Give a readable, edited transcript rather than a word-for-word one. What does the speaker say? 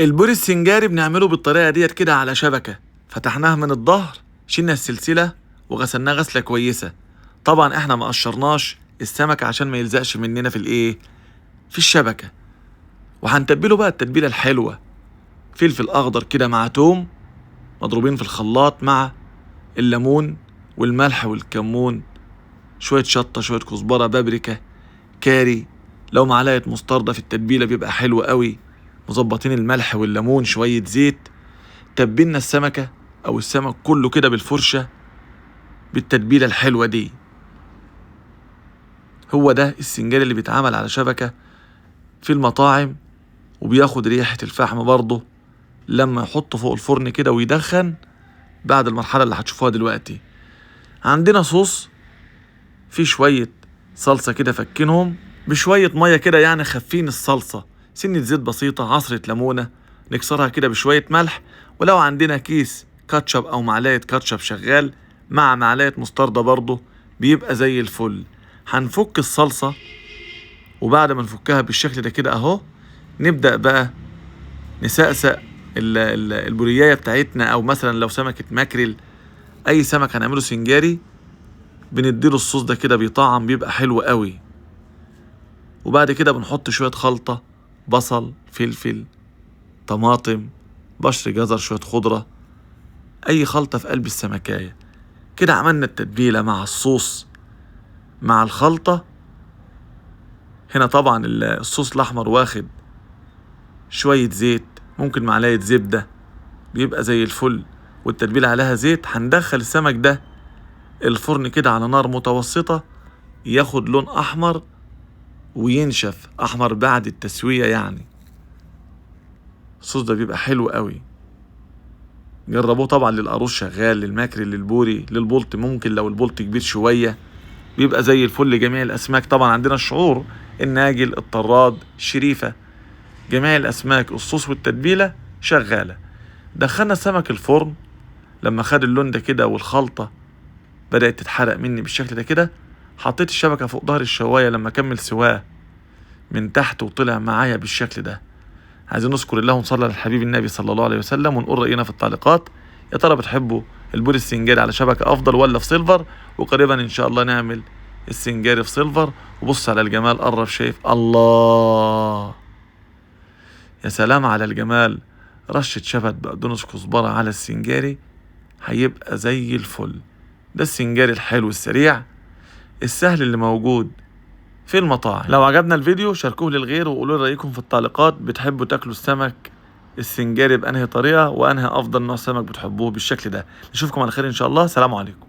البوري السنجاري بنعمله بالطريقة ديت كده على شبكة، فتحناها من الظهر، شلنا السلسلة وغسلناها غسلة كويسة. طبعا احنا ما قشرناش السمك عشان ما يلزقش مننا في الايه، في الشبكة. وهنتبله بقى التتبيلة الحلوة، فلفل اخضر كده مع توم مضروبين في الخلاط مع الليمون والملح والكمون، شوية شطة، شوية كزبرة، بابريكا، كاري، لو معلقة مستردة في التتبيلة بيبقى حلو قوي. مظبطين الملح والليمون، شوية زيت. تبلنا السمكة أو السمك كله كده بالفرشة بالتتبيلة الحلوة دي. هو ده السنجاري اللي بيتعمل على شبكة في المطاعم، وبياخد ريحة الفحم برضه لما يحطه فوق الفرن كده ويدخن بعد المرحلة اللي هتشوفوها دلوقتي. عندنا صوص في شوية صلصة كده فكينهم بشوية مية كده، يعني خفين الصلصة، سنة زيت بسيطة، عصرة ليمونة نكسرها كده بشوية ملح، ولو عندنا كيس كاتشب أو معلقة كاتشب شغال مع معلقة مستردة برضه بيبقى زي الفل. هنفك الصلصة، وبعد ما نفكها بالشكل ده كده أهو، نبدأ بقى نسقسق البورياية بتاعتنا، أو مثلا لو سمكة ماكريل، أي سمك هنعمله سنجاري بنديله الصوص ده كده، بيطعم بيبقى حلو قوي. وبعد كده بنحط شوية خلطة، بصل، فلفل، طماطم، بشر جزر، شوية خضرة، أي خلطة في قلب السمكاية كده. عملنا التتبيلة مع الصوص مع الخلطة. هنا طبعا الصوص الأحمر واخد شوية زيت، ممكن معلقة زبدة، بيبقى زي الفل، والتتبيلة عليها زيت. هندخل السمك ده الفرن كده على نار متوسطة، ياخد لون أحمر وينشف أحمر بعد التسوية. يعني الصوص ده بيبقى حلو قوي، جربوه. طبعا للقاروص شغال، للماكري، للبوري، للبولت، ممكن لو البولت كبير شوية بيبقى زي الفل. جميع الأسماك طبعا، عندنا الشعور، الناجل، الطراد، الشريفة، جميع الأسماك الصوص والتتبيلة شغالة. دخلنا السمك الفرن، لما خد اللون ده كده والخلطة بدأت تتحرق مني بالشكل ده كده، حطيت الشبكة فوق ظهر الشواية لما كمل سواه من تحت وطلع معايا بالشكل ده. عايزين نذكر الله ونصلي على الحبيب النبي صلى الله عليه وسلم، ونقول رأينا في التعليقات. يا ترى بتحبوا البوري السنجاري على شبكة أفضل ولا في سيلفر؟ وقريبا إن شاء الله نعمل السنجاري في سيلفر. وبص على الجمال، قرب شايف، الله يا سلام على الجمال. رشة شبت بقدونس كزبرة على السنجاري هيبقى زي الفل. ده السنجاري الحلو السريع السهل اللي موجود في المطاعم. لو عجبنا الفيديو شاركوه للغير وقولوا رأيكم في التعليقات، بتحبوا تاكلوا السمك السنجاري بأنهي طريقة، وأنهي أفضل نوع سمك بتحبوه بالشكل ده. نشوفكم على خير إن شاء الله. سلام عليكم.